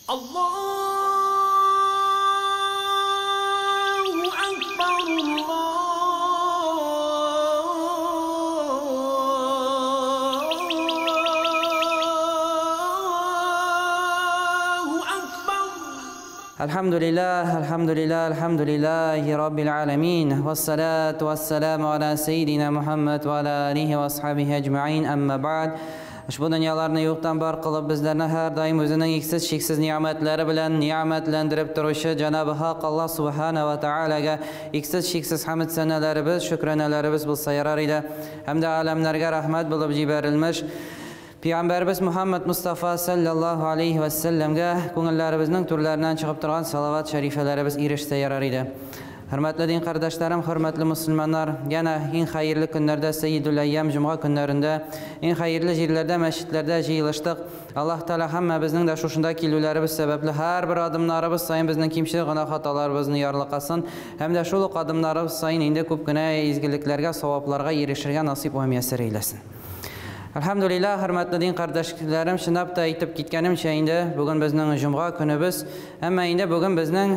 Allahu Akbar, Allahu Akbar. Alhamdulillah, alhamdulillah, alhamdulillahi rabbil alamin. Wassalatu wassalamu ala sayyidina Muhammad wa ala alihi wa ashabihi ecmaîn. Amma ba'd. Ushbu dunyolarni yo'qdan bor qilib, bizlarni har doim o'zining eksiz-cheksiz ne'matlari bilan ne'matlantirib turuvchi Janobi Haq Alloh subhanahu va taolaga eksiz-cheksiz hamd sanalarimiz, shukronalarimiz bo'lsa yarar edi. Hamda alamlarga rahmat bo'lib jibarilmish Peygamberimiz Muhammed Mustafa sallallahu aleyhi ve sellem'ge ko'ngillarimizning turlaridan chiqib turgan salovat sharifalarimiz erishsa yarar edi. Hurmatli din qardaşlarım, hurmatli musulmonlar, yana eng xayrli kunlarda Sayyidul Ayyam juma kunlarida, eng xayrli yerlarda, masjidlarda yig'ilishdik. Alloh taolo hamma bizning da shunda keluvlarimiz sababli har bir odimlarimiz sayin bizning kimchilik gunoh xatolarimizni yorliqasin hamda shu odimlarimiz sayin endi ko'pgina ezguliklarga, savoblarga erishishga nasib va muyassar eylasin. Alhamdulillah, hurmatli din qardaşlarım, shunab da aytib ketganimcha endi bugun bizning juma kunimiz, ammo endi bugun bizning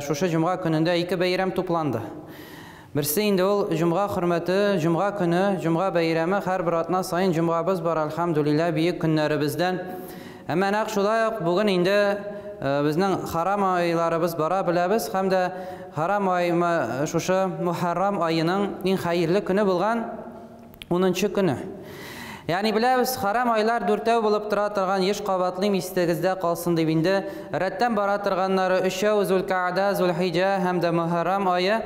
shushu juma kunida ikki bayram to'plandi. Birisi endi ul juma hurmati, juma kuni, juma bayrami har bir otna sayin jumamiz bor alhamdulillah buyuk kunlarimizdan. Ammo naq shulay bugun endi bizning harom oylarimiz bora bilamiz hamda harom oy shushu Muharram oyining eng xayrli kuni bo'lgan 10-kuni. Ya'ni bilamiz, harom oylar to'rtov bo'lib tura turgan, yesh qavatli esingizda qolsin deb endi raddan bora turganlari uchov Zulqa'da, Zulhijja hamda Muharram oyi,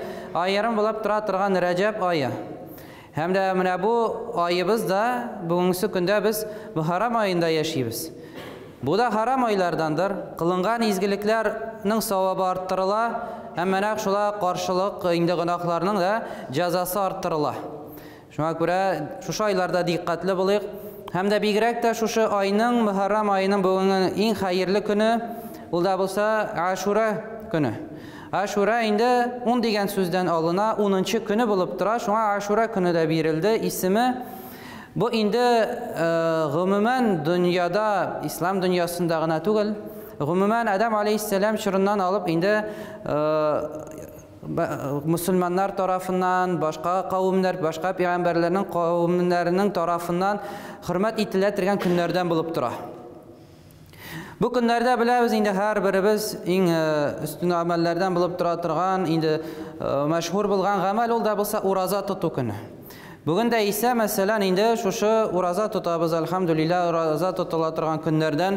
ayrim bo'lib tura turgan Rajab oyi. Hamda mana bu oyimizda bugungi kunda biz Muharram oyida yashaymiz. Bu da harom oylardandir. Qilingan ezguliklarning savobi orttirila, hamma naq shular qarshilik endi gunohlarning da jazosi orttirila. Shunga ko'ra shu oylarda diqqatli bo'laylik. Hamda bigrak da shu oyning Muharram oyining bugungi eng xayrli kuni, u da bo'lsa Ashura kuni. Ashura endi 10 degan so'zdan olina, 10-kuni bo'lib turadi. Shunga Ashura kuni deb berildi ismi. Bu endi umuman dunyoda, islom dunyosida tugul, umuman Adam alayhissalom churidan olib endi musulmonlar tarafından, boshqa qavmlar, boshqa payg'ambarlarning qavmlarining tarafından hurmat etiladigan kunlardan bo'lib turadi. Bu kunlarda bilamiz endi har birimiz eng ustun amallardan bo'lib turadigan, endi mashhur bo'lgan amal ul da bo'lsa o'raza tutuv kuni. Bugun da esa masalan endi shu o'raza tutamiz alhamdulillah, o'raza tutiladigan kunlardan.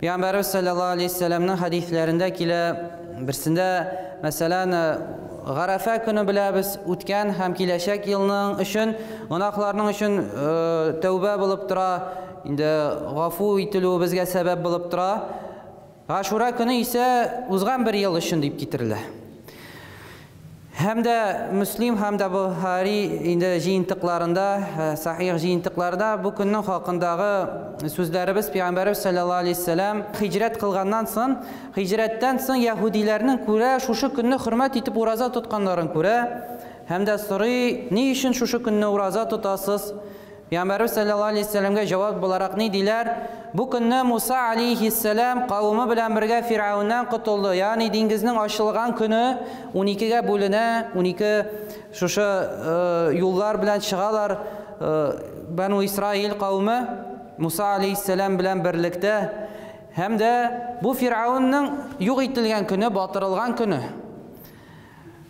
Payg'ambarimiz sallallohu alayhi vasallamning hadislarida kela birsida masalan G'arafa kuni bilamiz, o'tgan ham kelajak yilning uchun gunohlarning uchun tavba bo'lib tura, endi g'afu etiluvi bizga sabab bo'lib tura. Ashura kuni esa o'zgan bir yil uchun deb keltiriladi. Hamda Muslim hamda Buxoriy endi jiyintiqlarida, sahih jiyintiqlarida bu kunning haqidagi so'zlarimiz Payg'ambarimiz sallallohu alayhi vasallam hijrat qilgandan so'ng, hijratdan so'ng yahudiylarning ko'ra shu kunni hurmat etib o'raza tutganlarini ko'ra hamda so'ray, "Ne uchun shu kunni o'raza tutasiz?" Payg'ambarimiz sallallohu alayhi vasallamga javob bo'laroq ne deylar? Bu kunni Musa alayhissalom qavmi bilan birga Fir'avndan qutuldi. Ya'ni dengizning ochilgan kuni 12 ga bo'lina, 12 shu yo'llar bilan chiqalar Banu Isroil qavmi Musa alayhissalom bilan birlikda hamda bu Fir'avnning yo'q etilgan kuni, botirilgan kuni.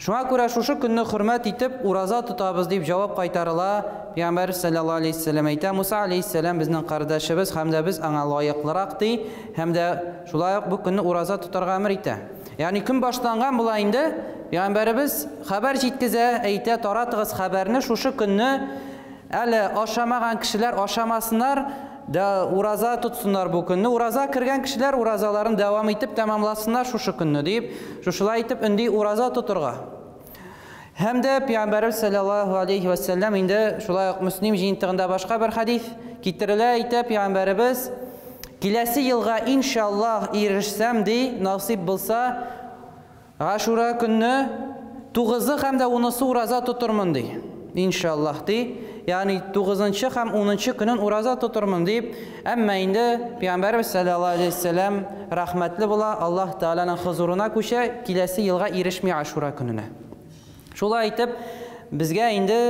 Shunga ko'ra shu kunni hurmat etib o'raza tutamiz deb javob qaytarila. Payg'ambar sallallohu alayhi vasallam ayta, Musa alayhissalom bizning qardoshimiz hamda biz anga loyiqliroq dey, hamda shulay bu kunni o'raza tutarga amr etdi. Ya'ni kun boshlangan bo'la endi Payg'ambarimiz xabar jetkiza ayta, taratg'iz xabarni shu kunni hali oshamagan kishilar oshamasinlar, da o'raza tutsinlar bu kunni. O'raza kirgan kishilar o'razalarini davom etib tamomlasinlar shu kunni deb, shulay etib indi o'raza tuturga. Hamda Payg'ambarimiz sallallohu alayhi vasallam endi shulay Muslim jiyintig'ida boshqa bir hadis keltirila ayta, Payg'ambarimiz kelasi yilga inshaalloh erishsam dey, nasib bo'lsa Ashura kunni 9-i hamda 10-si o'raza tuturman dey. Inshaalloh dey. ягъни 9 һәм 10 көнен ураза тотырмын дип. Әмма инде Пәйгамбәрбез саллаллаһу алейһи вәсәлләм рәхмәтле була, Аллаһ Тәгаләнең хозурына күчә, киләсе елга ирешми Ашура көненә. Шулай итеп, безгә инде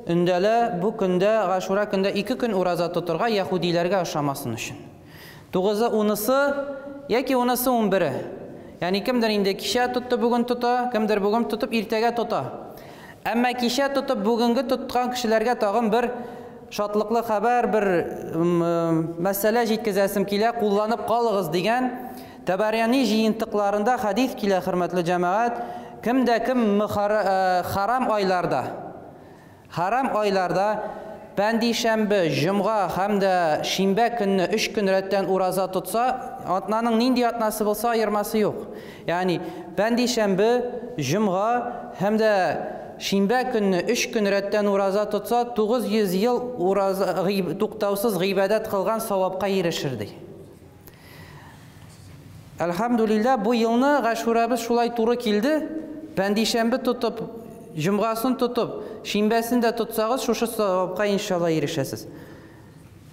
өндәлә бу көндә, Ашура көндә 2 көн ураза тотырга, яһүдиләргә ошамасын өчен. 9-ы, 10-сы яки 10-сы, 11-е. Ягъни кемдер инде кичә тотты, бүген тота, кемдер бүген тотып, иртәгә тота. Әмма кичә тотып, бүгенге тоткан кешеләргә тагын бер шатлыклы хәбәр, бер мәсьәлә җиткезәсем килә, кулланып калыгыз дигән Табаряни җыентыкларында хәдис килә, хөрмәтле җәмәгать, кемдә кем харам айларда, харам айларда пәндишәмбе, җомга һәм дә шимбә көнне 3 көн рәттән ураза тотса, атнаның нинди атнасы булса аермасы юк. Ягъни пәндишәмбе, җомга һәм дә шимбә көнне 3 көн рәттән ураза тотса, 900 ел ураза туктаусыз гыйбадәт кылган савапка ирешер ди. Әлхәмдүлилләһ, бу елны Гашурабыз шулай туры килде. Пәндишәмбе тотып, җомгасын тотып, шимбәсен дә тотсагыз, шушы савапка иншалла ирешәсез.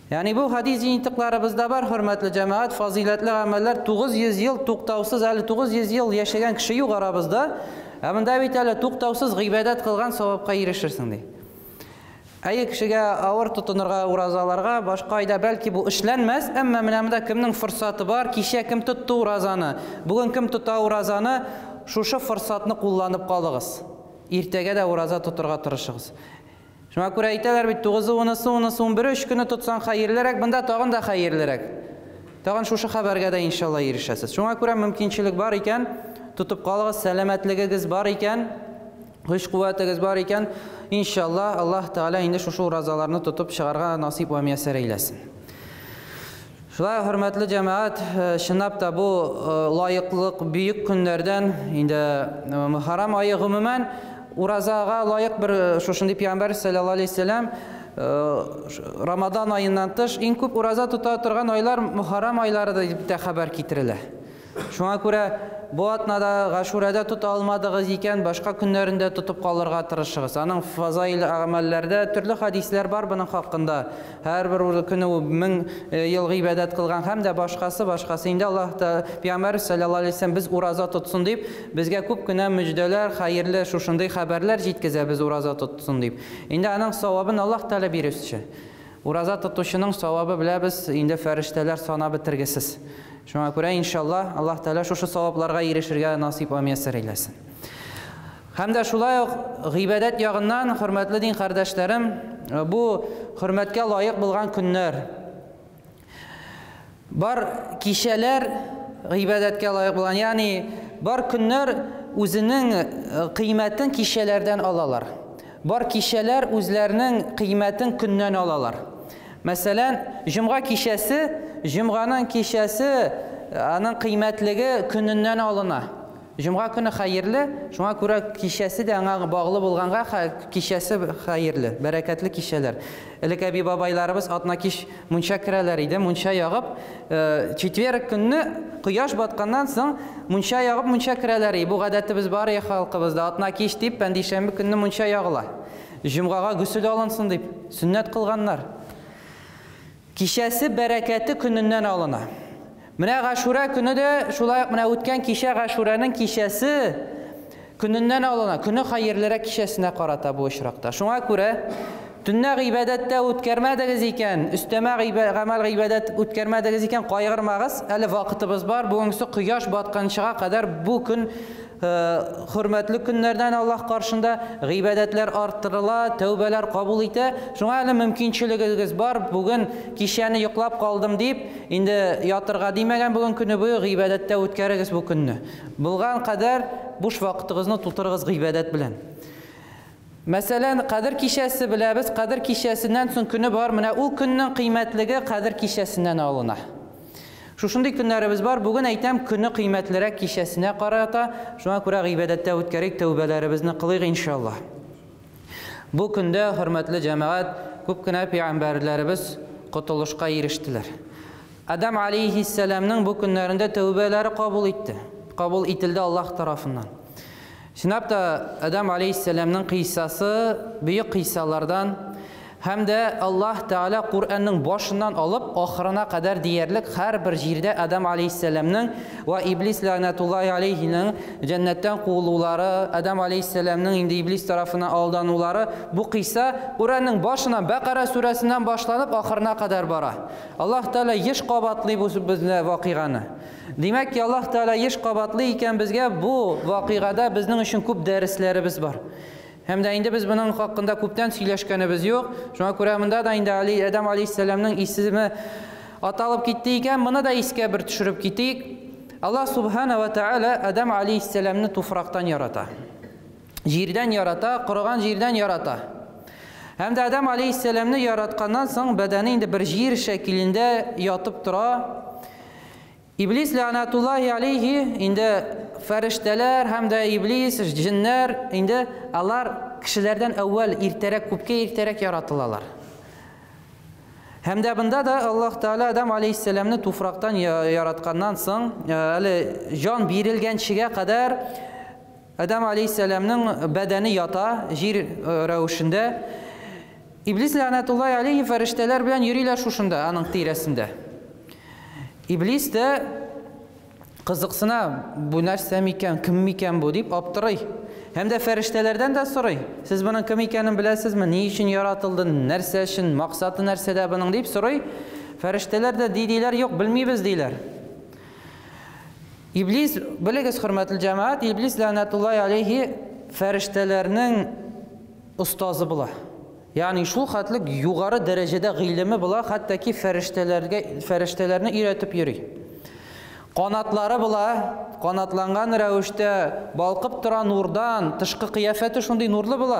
Ягъни бу хадис җыентыкларыбызда бар, хөрмәтле җәмәгать, фазыйләтле гамәлләр 900 ел туктаусыз, әле 900 ел яшәгән кеше юк арабызда. Ә монда бит әле туктаусыз гыйбадәт кылган савапка ирешерсең ди. Әйе, кешегә авыр тотынырга уразаларга, башка айда бәлки бу эшләнмәс, әмма менә монда кемнең форсаты бар, кичә кем тотты уразаны, бүген кем тота уразаны, шушы форсатны кулланып калыгыз. Иртәгә дә ураза тотырга тырышыгыз. Шуңа күрә әйтәләр бит, 9-ы, 10-сы, 10-сы, 11-е 3 көне тотсаң хәерлерәк, монда тагын да хәерлерәк. Тагын шушы хәбәргә дә иншалла ирешәсез. Шуңа күрә мөмкинчелек бар икән, тотып калыгыз, сәламәтлегегез бар икән, көч куәтегез бар икән, иншалла Аллаһ Тәгалә инде шушы уразаларны тотып чыгарга насыйп вә мияссәр әйләсен. Шулай, хөрмәтле җәмәгать, чынлап та бу лаеклык бөек көннәрдән, инде Мөхәррәм ае гомумән уразага лаек бер шушындый пәйгамбәр саллаллаһу алейһи вәсәлләм Рамадан аеннан тыш иң күп ураза тота торган айлар Мөхәррәм айлары дип тә хәбәр китерелә. Шуңа күрә бу атнада Гашурәдә тота алмадыгыз икән, башка көннәрендә тотып калырга тырышыгыз. Аның фазаил гамәлләрдә төрле хадисләр бар буның хакында. Һәрбер көне 1000 ел гыйбадәт кылган һәм дә башкасы, башкасы. Инде Аллаһ та Пәйгамбәр саллаллаһу алейһи вәсәлләм без ураза тотсын дип, безгә күп кенә мөҗдәләр, хәерле шушындый хәбәрләр җиткезә, без ураза тотсын дип. Инде аның савабын Аллаһ Тәгалә бирүче. Ураза тотучының савабы беләбез, инде фәрештәләр санап бетергесез. Шуңа күрә иншалла Аллаһ Тәгалә шушы савапларга ирешергә насыйп вә мияссәр әйләсен. Һәм дә шулай ук гыйбадәт ягыннан, хөрмәтле дин кардәшләрем, бу хөрмәткә лаек булган көннәр. Бар кичәләр гыйбадәткә лаек булган, ягъни бар көннәр үзенең кыйммәтен кичәләрдән алалар. Бар кичәләр үзләренең кыйммәтен көннән алалар. Мәсәлән, җомга кичәсе, җомганың кичәсе аның кыйммәтлеге көненнән алына. Җомга көне хәерле, шуңа күрә кичәсе дә аңа баглы булганга кичәсе хәерле, бәрәкәтле кичәләр. Элек әби бабайларыбыз атна кич мунча керәләр иде, мунча ягып, четверг көнне кояш батканнан соң мунча ягып мунча керәләр иде. Бу гадәтебез бар иде халкыбызда. Атна кич дип пәндишәмбе көнне мунча ягыла. Җомгага гөсел алынсын дип сөннәт кылганнар. Кичәсе бәрәкәте көненнән алына. Менә Гашура көне дә шулай ук, менә үткән кичә Гашураның кичәсе көненнән алына. Көне хәерлерәк кичәсенә карата бу очракта. Шуңа күрә төннә гыйбадәттә үткәрмәдегез икән, өстәмә гамәл гыйбадәт үткәрмәдегез икән, кайгырмагыз. Әле вакытыбыз бар. Бүгенге кояш батканчыга кадәр бу көн хөрмәтле көннәрдән Аллаһ каршында гыйбадәтләр арттырыла, тәүбәләр кабул итә. Шуңа әле мөмкинчелегегез бар. Бүген кичәне йоклап калдым дип, инде ятырга димәгән, бүген көне буе гыйбадәттә үткәрегез бу көнне. Булган кадәр буш вакытыгызны тутырыгыз гыйбадәт белән. Мәсәлән, Кадер кичәсе беләбез, Кадер кичәсеннән соң көне бар. Менә ул көннең кыйммәтлеге Кадер кичәсеннән алына. Шушындый көннәребез бар. Бүген әйтәм, көне кыйммәтлерәк кичәсенә карата. Шуңа күрә гыйбадәттә үткәрик, тәүбәләребезне кылыйк иншалла. Бу көндә, хөрмәтле җәмәгать, күп кенә пәйгамбәрләребез котылышка ирештеләр. Адам алейхиссәламның бу көннәрендә тәүбәләре кабул итте. Кабул ителде Аллаһ тарафыннан. Чынлап та Адам алейхиссәламның кыйссасы бөек кыйссалардан. Һәм дә Аллаһ Тәгалә Коръәннең башыннан алып ахырына кадәр диярлек һәрбер җирдә Адам алейһиссәламнең вә Иблис ләгънәтуллаһи алейһиның җәннәттән куылулары, Адам алейһиссәламнең инде Иблис тарафыннан алданулары, бу кыйса Коръәннең башыннан Бәкара сүрәсеннән башланып ахырына кадәр бара. Аллаһ Тәгалә еш кабатлый бу безне вакыйганы. Димәк ки, Аллаһ Тәгалә еш кабатлый икән безгә бу вакыйгада безнең өчен күп дәресләребез бар. Һәм дә инде без моның хакында күптән сөйләшкәнебез юк. Шуңа күрә монда да инде Али Адәм алейһиссәламның исеме аталып китте икән, моны да искә бер төшереп китик. Аллаһ субхана ва тааля Адәм алейһиссәламны туфрактан ярата. Җирдән ярата, корыган җирдән ярата. Һәм дә Адәм алейһиссәламны яратканнан соң бәдәне инде бер җир шәкелендә ятып тора. Иблис ләгънәтуллаһи алейһи инде фәрештәләр һәм дә иблис, җеннәр инде алар кешеләрдән әүвәл иртәрәк, күпкә иртәрәк яратылалар. Һәм дә бында да Аллаһ Тәгалә Адам алейһиссәламны туфрактан яратканнан соң, әле җан бирелгәнчегә кадәр Адам алейһиссәламның бәдәне ята җир рәвешендә. Иблис ләгънәтуллаһи алейһи фәрештәләр белән йөриләр шушында, аның тирәсендә. Иблис тә кызыксына, бу нәрсә микән, кем микән бу дип аптырый. Һәм дә фәрештәләрдән дә сорый. Сез моның кем икәнен беләсезме? Ни өчен яратылды? Нәрсә өчен? Максаты нәрсәдә моның дип сорый. Фәрештәләр дә ди диләр, юк, белмибез диләр. Иблис, белегез, хөрмәтле җәмәгать, Иблис ләгънәтуллаһи алейһи фәрештәләрнең остазы була. Ягъни шул хәтлек югары дәрәҗәдә гыйлеме була, хәтта ки фәрештәләргә фәрештәләрне өйрәтеп йөри. Канатлары була, канатланган рәвештә балкып тора нурдан, тышкы кыяфәте шундый нурлы була.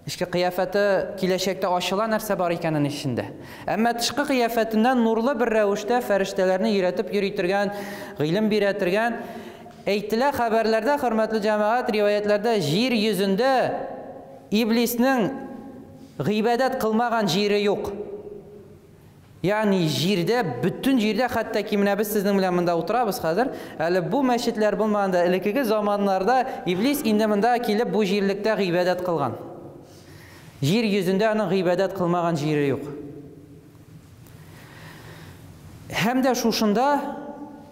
Эчке кыяфәте киләчәктә ачыла нәрсә бар икәнен эчендә. Әмма тышкы кыяфәтеннән нурлы бер рәвештә фәрештәләрне өйрәтеп йөри торган, гыйлем бирә торган әйтелә хәбәрләрдә, хөрмәтле җәмәгать, риваятләрдә җир йөзендә Иблиснең гыйбадәт кылмаган җире юк. Ягъни җирдә, бөтен җирдә, хәтта ки менә без сезнең белән монда утырабыз хәзер, әле бу мәчетләр булмаганда, элеккеге заманнарда Иблис инде монда килеп бу җирлектә гыйбадәт кылган. Җир йөзендә аның гыйбадәт кылмаган җире юк. Һәм дә шушында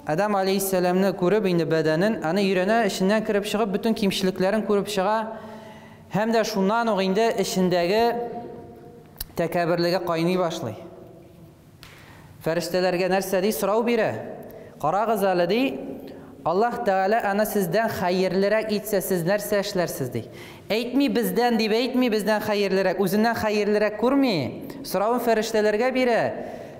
Адам алейһиссәламны күреп инде бәдәнен, аны өйрәнә, эченнән кереп чыгып, бөтен кимчелекләрен күреп чыга. Һәм дә шуннан ук инде эчендәге тәкәбберлеге кайный башлый. Фәрештәләргә нәрсә ди? Сорау бирә. Карагыз әле ди, Аллаһ Тәгалә аны сездән хәерлерәк итсә, сез нәрсә эшләрсез ди. Әйтми бездән дип әйтми, бездән хәерлерәк, үзеннән хәерлерәк күрми. Соравын фәрештәләргә бирә.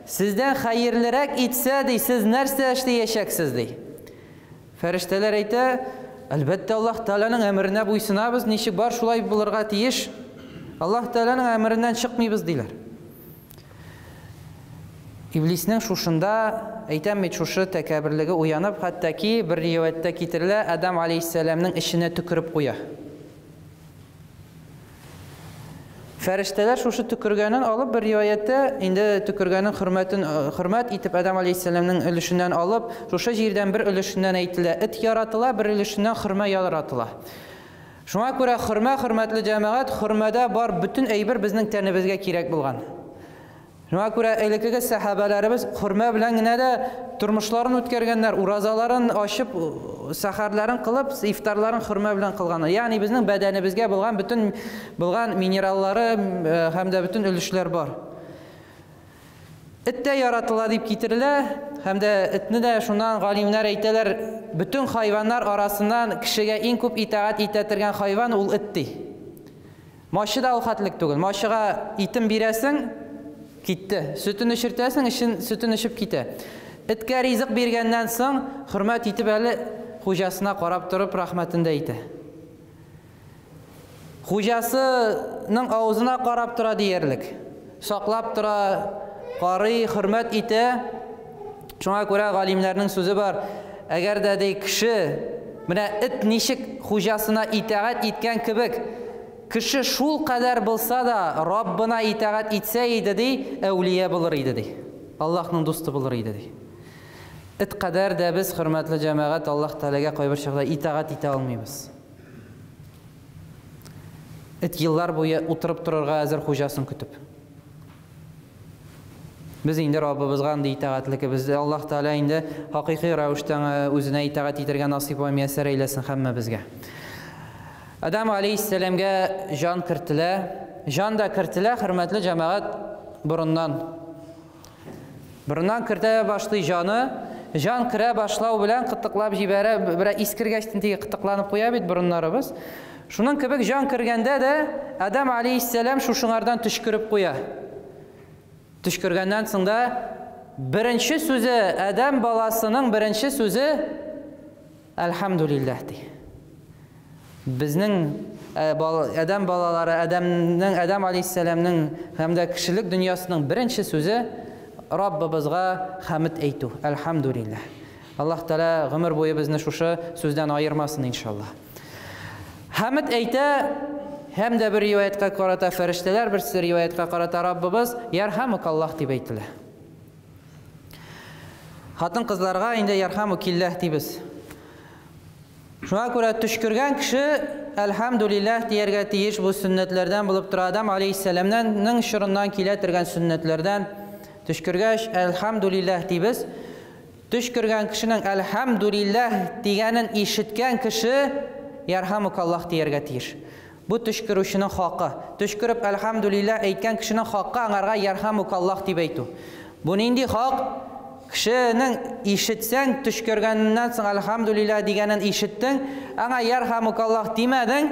Сездән хәерлерәк итсә ди, сез нәрсә эшләячәксез ди. Фәрештәләр әйтә, әлбәттә, Аллаһ Тәгаләнең әмеренә буйсынабыз, ничек бар шулай булырга тиеш. Аллаһ Тәгаләнең әмереннән чыкмыйбыз диләр. Иблиснең шушында, әйтәм бит, шушы тәкәбберлеге уянып, хәтта ки бер риваятьтә китерелә, Адам алейһиссәламнең эченә төкереп куя. Фәрештәләр шушы төкергәнен алып, бер риваятьтә инде төкергәнен хөрмәтен хөрмәт итеп Адам алейһиссәламнең өлешеннән алып, шушы җирдән бер өлешеннән әйтелә, эт яратыла, бер өлешеннән хөрмә яратыла. Шуңа күрә хөрмә, хөрмәтле җәмәгать, хөрмәдә бар бөтен әйбер безнең тәнебезгә кирәк булган. Шуңа күрә элеккеге сәхабәләребез хөрмә белән генә дә тормышларын үткәргәннәр, уразаларын ачып, сәхәрләрен кылып, ифтарларын хөрмә белән кылганнар. Ягъни безнең бәдәнебезгә булган бөтен булган минераллары һәм дә бөтен өлешләр бар. Эт тә яратыла дип китерелә, һәм дә этне дә шуннан галимнәр әйтәләр, бөтен хайваннар арасыннан кешегә иң күп итагать итә торган хайван ул эт ди. Мачы да ул хәтлек түгел. Мачыга итен бирәсең, китте. Сөтен эчертәсең, эчен сөтен эчеп китә. Эткә ризык биргәннән соң, хөрмәт итеп әле хуҗасына карап торып рәхмәтен дә әйтә. Хуҗасының авызына карап тора диярлек. Саклап тора, карый, хөрмәт итә. Шуңа күрә галимнәрнең сүзе бар. Әгәр дә ди кеше менә эт ничек хуҗасына итагать иткән кебек, кеше шул кадәр булса да Раббына итагать итсә иде ди, әүлия булыр иде ди. Аллаһның дусты булыр иде ди. Эт кадәр дә без, хөрмәтле җәмәгать, Аллаһ Тәгаләгә кайбер чакта итагать итә алмыйбыз. Эт еллар буе утырып торырга әзер хуҗасын көтеп. Без инде Раббыбызга андый итагатьлегебез, Аллаһ Тәгалә инде хакыйкый рәвештә үзенә итагать итәргә насыйп вә мияссәр әйләсен һәммәбезгә. Адам алейһиссәламгә җан кертелә. Җан да кертелә, хөрмәтле җәмәгать, борыннан. Борыннан кертә башлый җаны. Җан керә башлау белән кытыклап җибәрә, берә ис кергәч теге кытыкланып куя бит борыннарыбыз. Шуның кебек җан кергәндә дә Адам алейһиссәлам шушыңардан төчкереп куя. Төчкергәннән соң да беренче сүзе, адәм баласының беренче сүзе Әлхәмдүлилләһ ди. Безнең адәм балалары, адәмнең, Адәм алейһиссәламнең һәм дә кешелек дөньясының беренче сүзе Раббыбызга хәмд әйтү. Әлхәмдүлилләһ. Аллаһ Тәгалә гомер буе безне шушы сүздән аермасын, иншаллаһ. Хәмд әйтә, һәм дә бер риваятка карата фәрештәләр, берсе риваятка карата Раббыбыз, Ярхамукаллаһ дип әйтелә. Хатын-кызларга инде Ярхамукилләһ дибез. Шуңа күрә төчкергән кеше Әлхәмдүлилләһ дияргә тиеш, бу сөннәтләрдән булып тора. Адам алейһиссәламнең чорыннан килә торган сөннәтләрдән. Төчкергәч Әлхәмдүлилләһ дибез. Төчкергән кешенең Әлхәмдүлилләһ дигәнен ишеткән кеше Ярхамукаллаһ дияргә тиеш. Бу төчкерүченең хакы. Төчкереп Әлхәмдүлилләһ әйткән кешенең хакы аңарга Ярхамукаллаһ дип әйтү. Бу нинди хак? Кешенең ишетсәң, төчкергәненнән соң Әлхәмдүлилләһ дигәнен ишеттең, аңа Ярхамукаллаһ димәдең,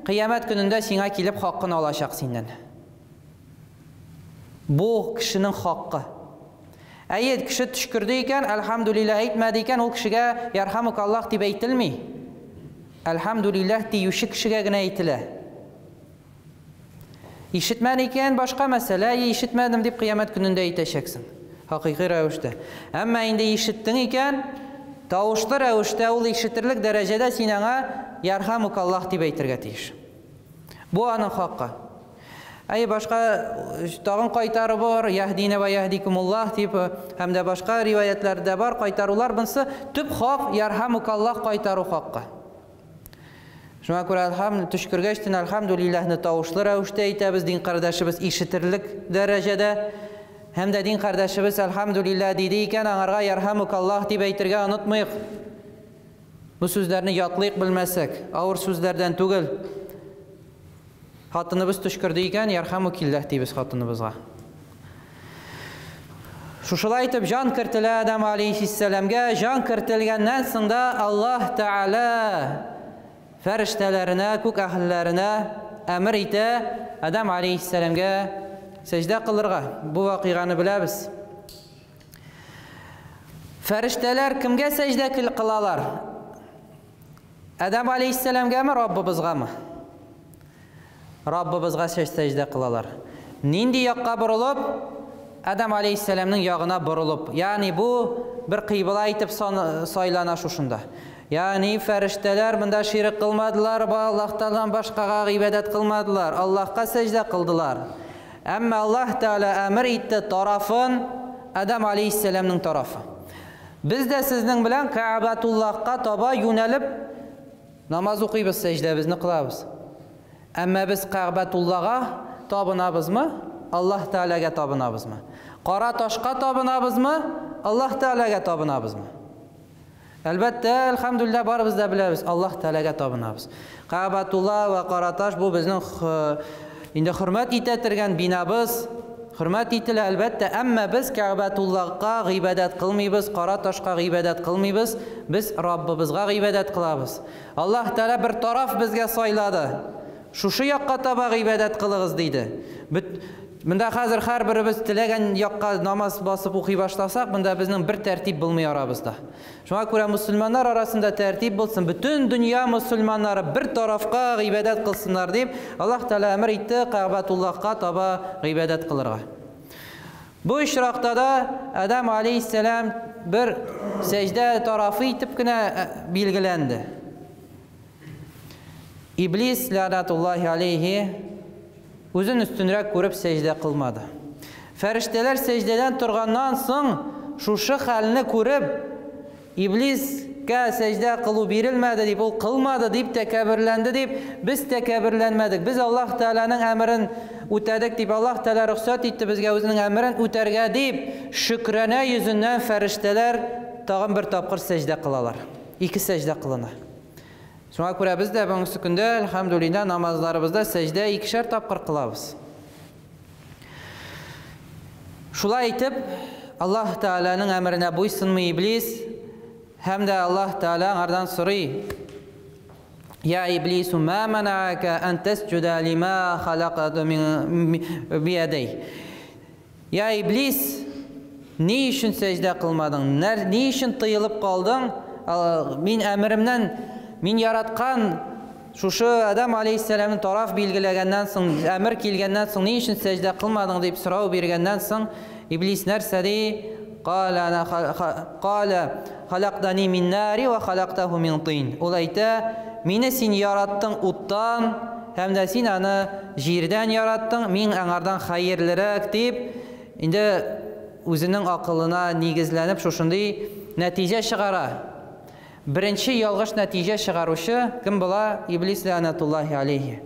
кыямәт көнендә сиңа килеп хакын алачак синнән. Бу кешенең хакы. Әйе, кеше төчкерде икән, әлхәмдүлилләһ әйтмәде икән, ул кешегә ярхамукаллаһ дип әйтелми. Әлхәмдүлилләһ диюче кешегә генә әйтелә. Ишетмәде икән, башка мәсьәлә, әйе, ишетмәдем дип кыямәт көнендә әйтәчәксең. Хакыйкый рәвештә. Әмма инде ишеттең икән, тавышлы рәвештә ул ишетерлек дәрәҗәдә син аңа ярхамукаллаһ дип әйтергә тиеш. Бу аның хакы. Әй, башка тагын кайтару бар, яһдина ва яһдикумуллаһ дип, һәм дә башка риваятләрдә бар кайтарулар. Бунсы төп хак ярхамукаллаһ кайтару хакы. Шуңа күрә әлхәм төшкергәч тен әлхәмдүлилләһне тавышлы рәвештә әйтәбез, дин кардәшебез ишетерлек дәрәҗәдә. Һәм дә дин кардәшебез әлхәмдүлилләһ диде икән, аңарга ярхамукаллаһ дип әйтергә онытмыйк. Бу сүзләрне ятлыйк белмәсәк, авыр сүзләрдән түгел. Хатыныбыз төчкерде икән, ярхәмукилләһ дибез хатыныбызга. Шушылай итеп җан кертелә Адам алейхиссәламгә, җан кертелгәннән соң да Аллаһ Тәгалә фәрештәләренә, күк әһелләренә әмер итә Адам алейхиссәламгә сәҗдә кылырга. Бу вакыйганы беләбез. Фәрештәләр кемгә сәҗдә кылалар? Адам алейхиссәламгәме, Раббыбызгамы? Раббыбызга сәҗдә кылалар. Нинди якка борылып? Адам алейхиссәламнең ягына борылып. Ягъни бу бер кыйбла итеп сайлана шушында. Ягъни фәрештәләр монда ширк кылмадылар, Аллаһ Тәгаләдән башкага гыйбадәт кылмадылар, Аллаһка сәҗдә кылдылар. Әмма Аллаһ Тәгалә әмер итте тарафын Адам алейхиссәламнең тарафы. Без дә сезнең белән Каабатуллаһка таба юнәлеп намаз укыйбыз, сәҗдәбезне кылабыз. Әмма без Каабатуллага табынабызмы? Аллаһ Тәгаләгә табынабызмы? Кара ташка табынабызмы? Аллаһ Тәгаләгә табынабызмы? Әлбәттә, әлхәмдүлилләһ, барыбыз да беләбез, Аллаһ Тәгаләгә табынабыз. Каабатулла вә Караташ бу безнең инде хөрмәт итә торган бинабыз, хөрмәт ителә, әлбәттә, әмма без Каабатуллага гыйбадәт кылмыйбыз, кара ташка гыйбадәт кылмыйбыз, без Раббыбызга гыйбадәт кылабыз. Аллаһ Тәгалә бер тараф безгә сайлады. Шушы якка таба гыйбадәт кылыгыз, диде. Монда хәзер һәрберебез теләгән якка намаз басып укый башласак, монда безнең бер тәртип булмый арабызда. Шуңа күрә мөселманнар арасында тәртип булсын, бөтен дөнья мөселманнары бер тарафка гыйбадәт кылсыннар дип, Аллаһ Тәгалә әмер итте Кәгъбәтуллаһка таба гыйбадәт кылырга. Бу очракта да Адам алейһиссәлам бер сәҗдә тарафы итеп кенә билгеләнде. Иблис ләгънәтуллаһи алейһи үзен өстенрәк күреп сәҗдә кылмады. Фәрештәләр сәҗдәдән торганнан соң шушы хәлне күреп, Иблис Иблискә сәҗдә кылу бирелмәде дип, ул кылмады дип тәкәбберләнде дип, без тәкәбберләнмәдек. Без Аллаһ Тәгаләнең әмерен үтәдек дип, Аллаһ Тәгалә рөхсәт итте безгә үзенең әмерен үтәргә дип, шөкрана йөзеннән фәрештәләр тагын бер тапкыр сәҗдә кылалар. Ике сәҗдә кылына. Шуңа күрә без дә бүгенге көндә, әлхәмдүлилләһ, намазларыбызда сәҗдә икешәр тапкыр кылабыз. Шулай итеп, Аллаһ Тәгаләнең әмеренә буйсынмый иблис, һәм дә Аллаһ Тәгалә аңардан сорый: "Я иблису, ма манака ан тасҗуда лима халакату мин биядей?" Я иблис, ни өчен сәҗдә кылмадың? Ни өчен тыелып калдың? Мин әмеремнән, мин яраткан шушы Адам алейһиссәламны тараф билгеләгәннән соң, әмер килгәннән соң ни өчен сәҗдә кылмадың дип сорау биргәннән соң, иблис нәрсә ди? Кала халактани мин нари ва халактаху мин тин. Ул әйтә: "Мине син яраттың уттан, һәм дә син аны җирдән яраттың, мин аңардан хәерлерәк" дип, инде үзенең акылына нигезләнеп шушындый нәтиҗә чыгара. Беренче ялгыш нәтиҗә чыгаручы кем була? Иблис ләнәтуллаһи алейхи.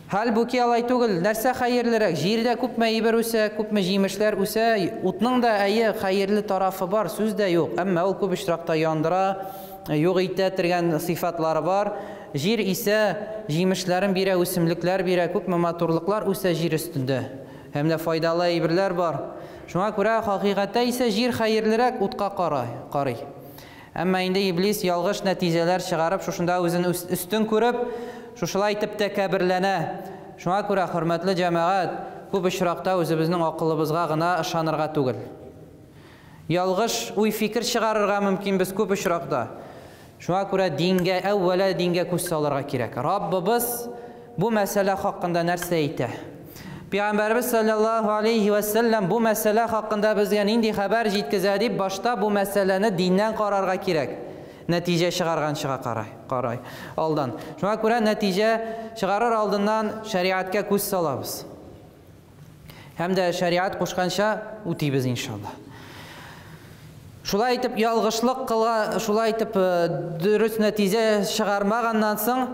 Хәлбуки алай түгел, нәрсә хәерлерәк? Җирдә күпме әйбер үсә, күпме җимешләр үсә, утның да әйе хәерле тарафы бар, сүз дә юк. Әмма ул күп очракта яндыра, юк итә торган сыйфатлары бар. Җир исә җимешләрен бирә, үсемлекләр бирә, күпме матурлыклар үсә җир өстендә. Һәм дә файдалы әйберләр бар. Шуңа күрә хакыйкатьтә исә җир хәерлерәк утка карый. Әмма инде иблис ялгыш нәтиҗәләр чыгарып, шушында үзен өстен күреп, шушылай итеп тәкәбберләнә. Шуңа күрә, хөрмәтле җәмәгать, күп очракта үзебезнең акылыбызга гына ышанырга түгел. Ялгыш уй-фикер чыгарырга мөмкин без күп очракта. Шуңа күрә дингә, әүвәлә дингә күз салырга кирәк. Раббыбыз бу мәсьәлә хакында нәрсә әйтә? Пәйгамбәрбез саллаллаһу алейхи ва саллям бу мәсьәлә хакында безгә нинди хәбәр җиткезә дип, башта бу мәсьәләне диннән карарга кирәк. Нәтиҗә чыгарганчыга карай алдан. Шуңа күрә нәтиҗә чыгарыр алдыннан шәриәткә күз салабыз. Һәм дә шәриәт кушканча үтибез иншалла. Шулай итеп ялгышлык кыла, шулай итеп дөрес нәтиҗә чыгармаганнан соң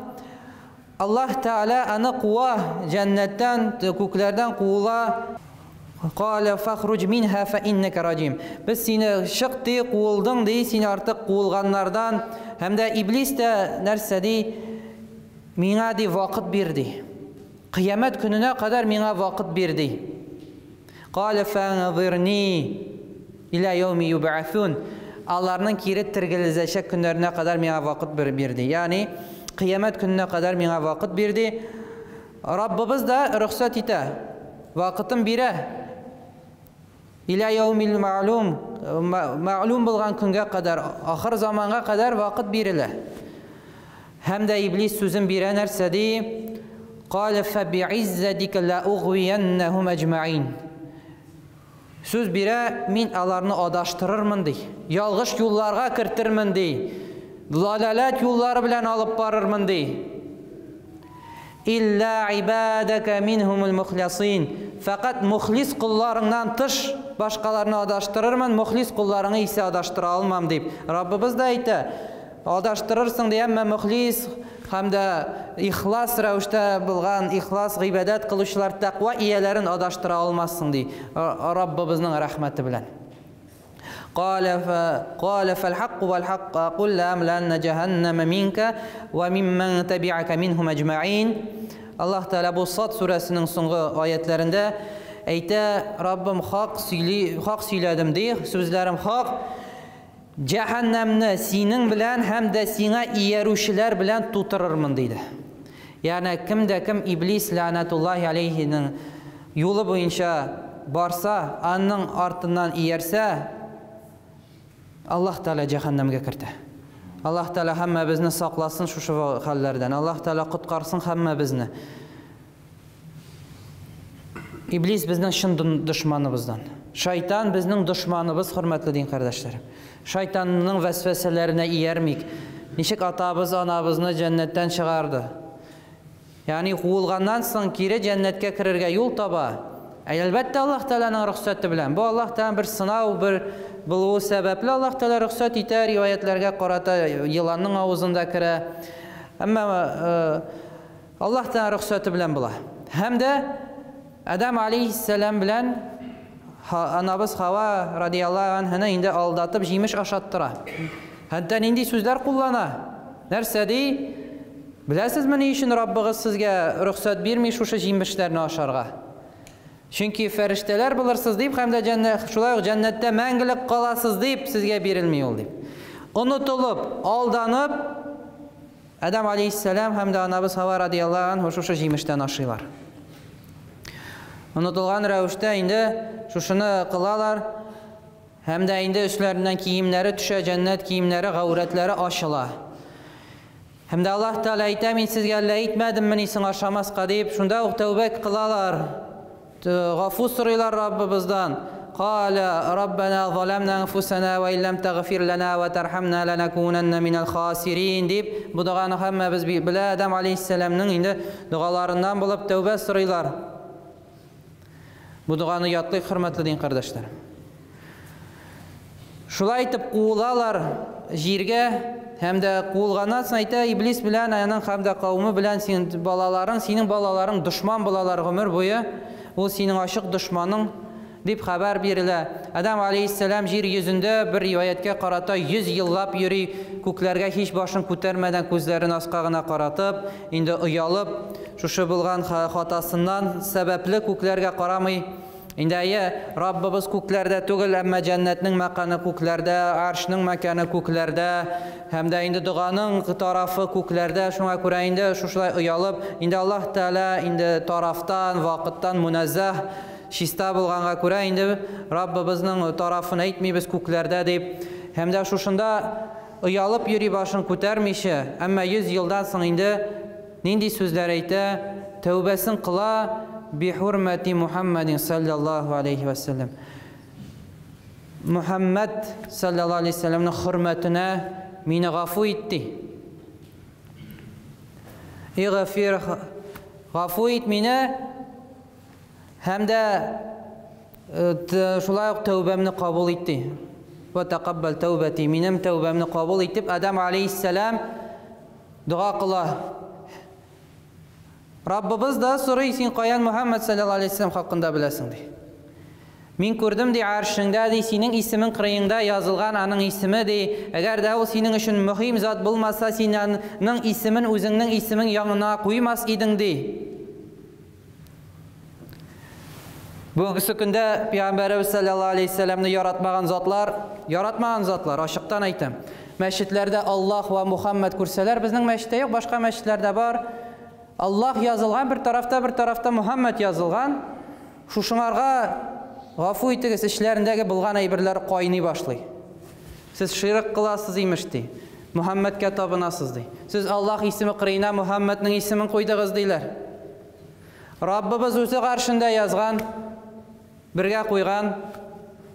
Аллаһ Тәгалә аны куа, җәннәттән, күкләрдән куыла. Кала фахруҗ минһа фа иннәкә раҗим. Без сине чык ди, куылдың ди, син артык куылганнардан. Һәм дә иблис тә нәрсә ди? Миңа ди вакыт бир ди. Кыямәт көненә кадәр миңа вакыт бир ди. Кала фанзирни иля яуми юбъасун. Аларның кире тергелзәчәк көннәренә кадәр миңа вакыт бир ди. Ягъни кыямәт көненә кадәр миңа вакыт бир ди. Раббыбыз да рөхсәт итә. Вакытын бирә. Иля яумил мәгълүм, мәгълүм булган көнгә кадәр, ахыр заманга кадәр вакыт бирелә. Һәм дә иблис сүзен бирә нәрсә ди? Кала фабииззатика ла угвияннахум аҗмаин. Сүз бирә, мин аларны адаштырырмын ди. Ялгыш юлларга кертермен ди. Залалат юллары белән алып барырмын ди. Илля ибадака минһумул мухлисин. Фақат мухлис кулларыңнан тыш башкаларны адаштырырмын, мухлис кулларыңны исә адаштыра алмам дип. Раббыбыз да әйтә, адаштырырсың ди, әмма мухлис һәм дә ихлас рәвештә булган, ихлас гыйбадәт кылучылар тәкъва ияләрен адаштыра алмассың ди, Раббыбызның рәхмәте белән. قال فالحق والحق أقول لأملأن جهنم منك وممن تبعك منهم أجمعين. Аллаһ Тәгалә бу Сад сүрәсенең соңгы аятларында әйтә, Раббым хак сөйли, хак сөйләдем ди, сүзләрем хак. Җәһәннәмне синең белән һәм дә сиңа иярүчеләр белән тутырырмын диде. Ягъни кем дә кем иблис ләнәтуллаһи алейһинең юлы буенча барса, аның артыннан иярсә, Аллаһ Тәгалә җәһәннәмгә кертә. Аллаһ Тәгалә һәммәбезне сакласын шушы хәлләрдән. Аллаһ Тәгалә коткарсын һәммәбезне. Иблис безнең чын дошманыбыздан. Шайтан безнең дошманыбыз, хөрмәтле дин кардәшләрем. Шайтанның вәсвәсәләренә иярмик. Ничек атабыз, анабызны җәннәттән чыгарды. Ягъни куылганнан соң кире җәннәткә керергә юл таба. Әлбәттә, Аллаһ Тәгаләнең рөхсәте белән. Бу Аллаһ Тәгалә бер сынау, бер булуы сәбәпле Аллаһ Тәгалә рөхсәт итә, риваятләргә карата еланның авызында керә. Әмма Аллаһ Тәгалә рөхсәте белән була. Һәм дә Адам алейһиссәлам белән анабыз Хава радияллаһу анһаны инде алдатып җимеш ашаттыра. Хәтта нинди сүзләр куллана? Нәрсә ди? Беләсезме, ни өчен Раббыгыз сезгә рөхсәт бирми шушы җимешләрне ашарга? Чөнки фәрештәләр булырсыз дип һәм дә җәннәт, шулай ук җәннәттә мәңгелек каласыз дип сезгә бирелми ул дип. Онытылып, алданып, Адам алейһиссәлам һәм дә анабыз Хава радияллаһу анһу шушы җимештән ашыйлар. Онытылган рәвештә инде шушыны кылалар һәм дә инде өсләреннән киемнәре төшә, җәннәт киемнәре, гаурәтләре ачыла. Һәм дә Аллаһ Тәгалә әйтә, мин сезгә әллә әйтмәдеммени соң ашамаска дип, шунда ук тәүбә кылалар. Гафу сорыйлар Раббыбыздан. Каля Раббана заламна анфусана ва иллам тагфир лана ва тархамна ланакунанна минал хасирин дип, бу доганы һәммәбез белә, Адам алейһиссәламның инде догаларыннан булып тәүбә сорыйлар. Бу доганы ятлыйк, хөрмәтле дин кардәшләр. Шулай итеп куылалар җиргә, һәм дә куылганнан соң әйтә, Иблис белән аның һәм дә кавымы белән синең балаларың, синең балаларың дошман булалар гомер буе, ул синең ачык дошманың дип хәбәр бирелә. Адам алейһиссәлам җир йөзендә бер риваяткә карата 100 еллап йөри, күкләргә һич башын күтәрмәдән, күзләрен аска гына каратып, инде оялып, шушы булган хатасыннан сәбәпле күкләргә карамый. Инде әйе, Раббыбыз күкләрдә түгел, әмма җәннәтнең мәканы күкләрдә, аршның мәканы күкләрдә, һәм дә инде доганың тарафы күкләрдә, шуңа күрә инде шушылай оялып, инде Аллаһ Тәгалә инде тарафтан, вакыттан мунәззәһ, чиста булганга күрә инде Раббыбызның тарафын әйтмибез күкләрдә дип, һәм дә шушында оялып йөри башын күтәрмичә, әмма 100 елдан соң инде нинди сүзләр әйтә, тәүбәсен кыла, бихурмәти Мухаммадин саллаллаху алейхи вәссәлам. Мухаммад саллаллаху алейхи вәссәламның хөрмәтенә мине гафу ит ди. Игъфир, гафу ит мине һәм дә шулай ук тәүбәмне кабул ит ди. Ва тақаббал тәүбәти, минем тәүбәмне кабул итеп, Адам алейхиссәлам дога кыла. Раббыбыз да сорый, син каян Мухаммад саллаллаху алейхи вәссәлам хакында беләсең ди. Мин күрдем ди, аршыңда ди, синең исемең кырыеңда язылган аның исеме ди. Әгәр дә ул синең өчен мөһим зат булмаса, син аның исемен үзеңнең исемең янына куймас идең ди. Бүгенге көндә Пәйгамбәребез саллаллаху алейхи вәссәламны яратмаган затлар, яратмаган затлар, ачыктан әйтәм. Мәчетләрдә Аллаһ ва Мухаммад күрсәләр, безнең мәчеттә юк, башка мәчетләрдә бар. Аллаһ язылган бер тарафта, бер тарафта Мухаммад язылган. Шушыңарга гафу итегез, эчләрендәге булган әйберләр кайный башлый. Сез ширк кыласыз имеш ди. Мухаммадка табынасыз ди. Сез Аллаһ исеме кырыена Мухаммадның исемен куйдыгыз диләр. Раббыбыз үзе каршында язган, бергә куйган.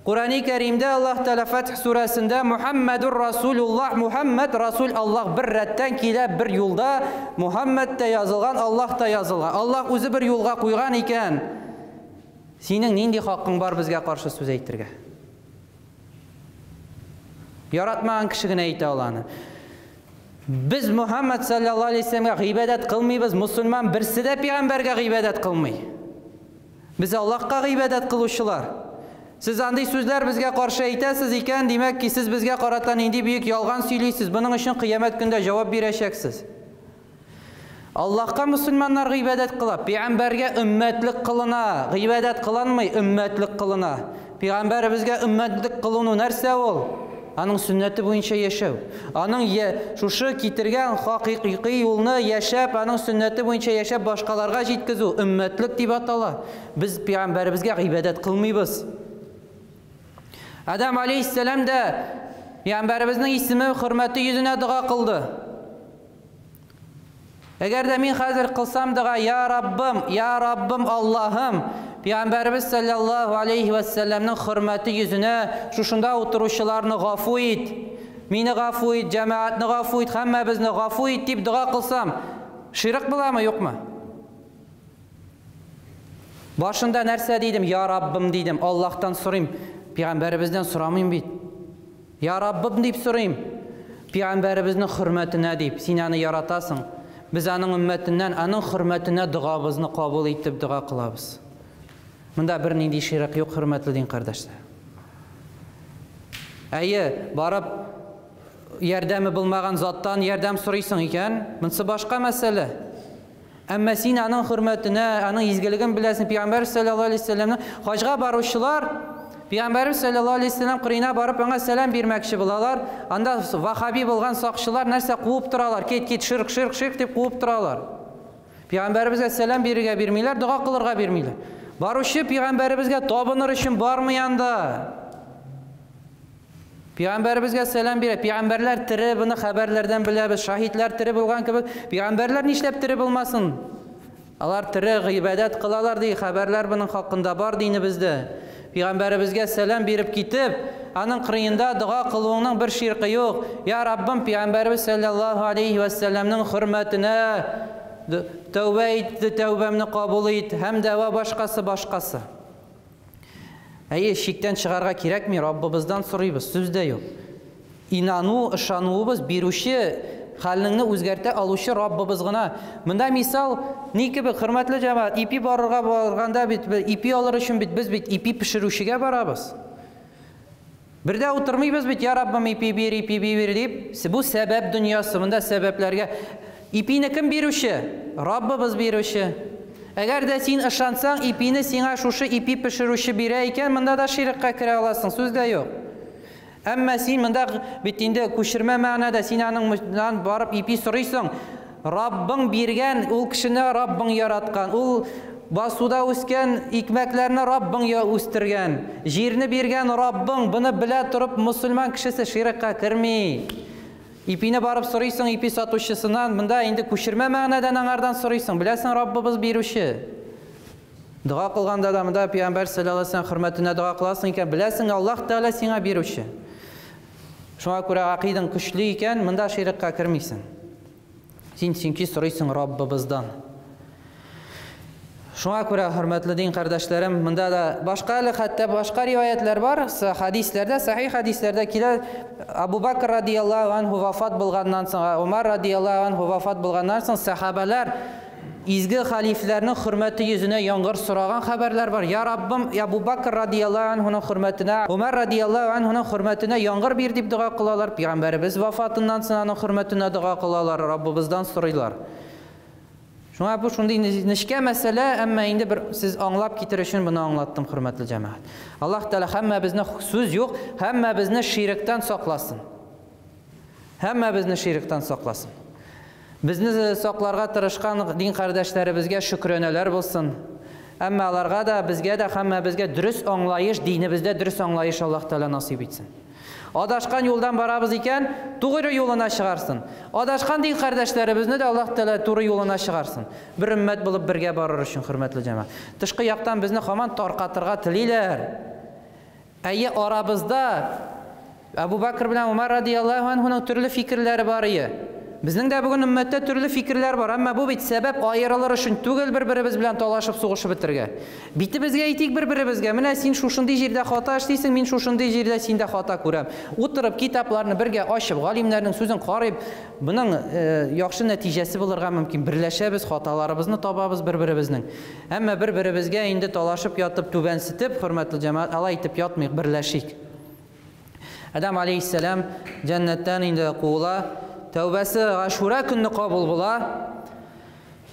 Курани Кәримдә Аллаһ Тәгалә Фатх сүрәсендә Мухаммадур Расулуллаһ, Мухаммад Расул Аллаһ бер рәттән килә, бер юлда Мухаммад та язылган, Аллаһ та язылган. Аллаһ үзе бер юлга куйган икән. Синең нинди хакың бар безгә каршы сүз әйтергә? Яратмаган кеше генә әйтә ала аны. Без Мухаммад саллаллаһу алейһи вәссәламгә гыйбадәт кылмыйбыз, мусульман берсе дә пәйгамбәргә гыйбадәт кылмый. Без Аллаһка гыйбадәт кылучылар. Сез андый сүзләр безгә каршы әйтәсез икән, димәк ки, сез безгә карата нинди бөек ялган сөйлисез. Моның өчен кыямәт көндә җавап бирәчәксез. Аллаһка мусульманнар гыйбадәт кыла, пәйгамбәргә өммәтлек кылына, гыйбадәт кылынмый, өммәтлек кылына. Пәйгамбәребезгә өммәтлек кылыну нәрсә ул? Аның сөннәте буенча яшәү. Аның шушы китергән хакыйкый юлны яшәп, аның сөннәте буенча яшәп башкаларга җиткезү өммәтлек дип атала. Без пәйгамбәребезгә гыйбадәт кылмыйбыз. Адам алейһиссәлам да пәйгамбәребезнең исеме хөрмәте йөзенә дога кылды. Әгәр дә мин хәзер кылсам дога, я Раббым, я Раббым Аллаһым, Пәйгамбәребез саллаллаһу алейһи вәссәламның хөрмәте йөзенә шушында утыручыларны гафу ит, мине гафу ит, җәмәгатьне гафу ит, һәммәбезне гафу ит дип дога кылсам, ширк буламы, юкмы? Башында нәрсә дидем? Я Раббым дидем. Аллаһтан сорыйм, пәйгамбәребездән сорамыйм бит. Я Раббым дип сорыйм, пәйгамбәребезнең хөрмәтенә дип, син аны яратасың. Без аның өммәтеннән, аның хөрмәтенә догабызны кабул итеп дога кылабыз. Монда бернинди ширк юк, хөрмәтле дин кардәшләр. Әйе, барып ярдәме булмаган заттан ярдәм сорыйсың икән, монысы башка мәсьәлә. Әмма син аның хөрмәтенә, аның изгелеген беләсең. Пәйгамбәр саллаллаһу алейһи вәсәлләмнең хаҗга баручылар Пәйгамбәр саллаллаһу алейһи вәсәлләм кырыена барып аңа сәлам бирмәкче булалар. Анда вахаби булган сакчылар нәрсә куып торалар? Кит, кит, ширк, ширк, ширк дип куып торалар. Пәйгамбәребезгә сәлам бирергә бирмиләр, дога кылырга бирмиләр. Баручы пәйгамбәребезгә табыныр өчен бармый анда. Пәйгамбәребезгә сәлам бирә. Пәйгамбәрләр тере, моны хәбәрләрдән беләбез. Шаһитләр тере булган кебек, пәйгамбәрләр нишләп тере булмасын? Алар тере, гыйбадәт кылалар ди, хәбәрләр моның хакында бар динебездә. Пәйгамбәребезгә сәлам биреп китеп, аның кырыенда дога кылуыңның бер ширкы юк. Я Раббым, пәйгамбәребез саллаллаһу алейхи ва сәлламның хөрмәтенә тәүбә ит, тәүбәмне кабул ит һәм дә вә башкасы башкасы. Әйе, шиктән чыгарга кирәкми, Раббыбыздан сорыйбыз, сүз дә юк. Инану, ышануыбыз бирүче, хәлеңне үзгәртә алучы Раббыбыз гына. Монда мисал ни кебек, хөрмәтле җәмәгать, ипи барырга барганда бит, ипи алыр өчен бит без бит ипи пешерүчегә барабыз. Бер дә утырмыйбыз бит, я Раббым, ипи бир, ипи бир дип. Бу сәбәп дөньясы, монда сәбәпләргә. Ипине кем бирүче? Раббыбыз бирүче. Әгәр дә син ышансаң, ипине сиңа шушы ипи пешерүче бирә икән, монда да ширккә керә аласың, сүз дә юк. Әмма син монда бит инде күчермә мәгънәдә, син аның барып ипи сорыйсың. Раббың биргән, ул кешене Раббың яраткан, ул басуда үскән икмәкләрне Раббың я үстергән, җирне биргән Раббың, буны белә торып мусульман кешесе ширкка керми. Ипине барып сорыйсың ипи сатучысыннан, монда инде күчермә мәгънәдән аңардан сорыйсың, беләсең Раббыбыз бирүче. Дога кылганда да монда Пәйгамбәр саллаллаһу алейһи ва сәлләм хөрмәтенә дога кыласың икән, беләсең Аллаһ Тәгалә сиңа бирүче. Шуңа күрә акыйдаң көчле икән, монда ширкка кермисең. Син чөнки сорыйсың Раббыбыздан. Шуңа күрә, хөрмәтле дин кардәшләрем, монда да башка әле хәтта башка риваятлар бар, хадисләрдә, сахих хадисләрдә килә, Абу Бакр радияллаһу анһу вафат булганнан соң, Умар радияллаһу анһу вафат булганнан соң сахабалар изге халифләрнең хөрмәте йөзенә яңгыр сораган хәбәрләр бар. Я Раббым, Абу Бакр радияллаһу анһуның хөрмәтенә, Умар радияллаһу анһуның хөрмәтенә яңгыр бир дип дога кылалар. Пәйгамбәребез вафатыннан соң аның хөрмәтенә дога кылалар, Раббыбыздан сорыйлар. Шуңа бу шундый нечкә мәсьәлә, әмма инде бер сез аңлап китер өчен моны аңлаттым, хөрмәтле җәмәгать. Аллаһ Тәгалә һәммәбезне сүз юк, һәммәбезне ширктән сакласын. Һәммәбезне ширктән сакласын. Безне сакларга тырышкан дин кардәшләребезгә шөкранәләр булсын. Әмма аларга да, безгә дә, һәммәбезгә дөрес аңлаеш, динебездә дөрес аңлаеш Аллаһ Тәгалә насыйп итсен. Адашкан юлдан барабыз икән, тугры юлына чыгарсын. Адашкан дин кардәшләребезне дә Аллаһ Тәгалә туры юлына чыгарсын. Бер өммәт булып бергә барыр өчен, хөрмәтле җәмәгать. Тышкы яктан безне һаман таркатырга телиләр. Әйе, арабызда Әбу Бакр белән Умар радияллаһу анһуның төрле фикерләре бар ие. Безнең дә бүген өммәттә төрле фикерләр бар, әмма бу бит сәбәп аерылыр өчен түгел бер-беребез белән талашып сугышып бетергә. Битебезгә әйтик бер-беребезгә, менә син шушындый җирдә хата эшлисең, мин шушындый җирдә синдә хата күрәм. Утырып китапларны бергә ачып, галимнәрнең сүзен карыйп, моның яхшы нәтиҗәсе булырга мөмкин. Берләшәбез, хаталарыбызны табабыз бер-беребезнең. Әмма бер-беребезгә инде талашып ятып, түбәнсетеп, хөрмәтле җәмәгать, алай итеп ятмыйк, берләшик. Адам алейхиссалам җәннәттән инде куыла. Тәүбәсе Ашура көнне кабул була.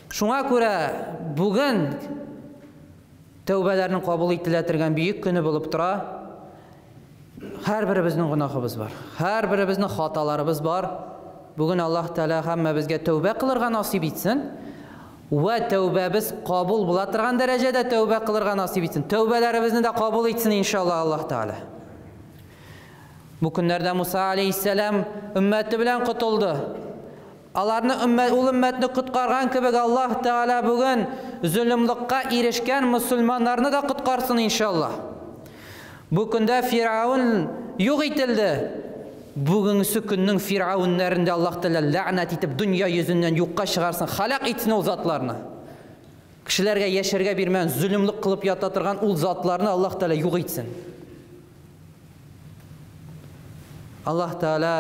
Шуңа күрә бүген тәүбәләрнең кабул ителә торган бөек көне булып тора. Һәрберебезнең гөнаһыбыз бар. Һәрберебезнең хаталарыбыз бар. Бүген Аллаһ Тәгалә һәммәбезгә тәүбә кылырга насыйп итсен. Вә тәүбәбез кабул була торган дәрәҗәдә тәүбә кылырга насыйп итсен. Тәүбәләребезне дә кабул итсен иншаллаһ Аллаһ Тәгалә. Бу көннәрдә Муса алейхиссалам өммәте белән котылды. Аларны өммәт, ул өммәтне коткарган кебек Аллаһ Тәгалә бүген зөлемлыкка ирешкән мусульманнарны да коткарсын иншаллаһ. Бу көндә Фиргавн юк ителде. Бүгенге көннең фиргавннәрен дә Аллаһ Тәгалә ләгънәт итеп дөнья йөзеннән юкка чыгарсын, халак итсен ул затларны. Кешеләргә яшәргә бирмәгән, зөлемлек кылып ята торган ул затларны Аллаһ Тәгалә юк итсен. Аллаһ Тәгалә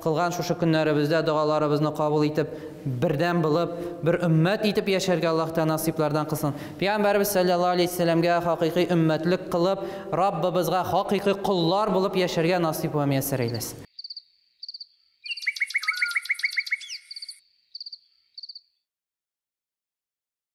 кылган шушы көннәребездә догаларыбызны кабул итеп, бердәм булып, бер өммәт итеп яшәргә Аллаһ Тәгалә насыйплардан кылсын. Пәйгамбәребез салләллаһу алейһи вәсәлләмгә хакыйкый өммәтлек кылып, Раббыбызга хакыйкый коллар булып яшәргә насыйп вә мияссәр әйләсен.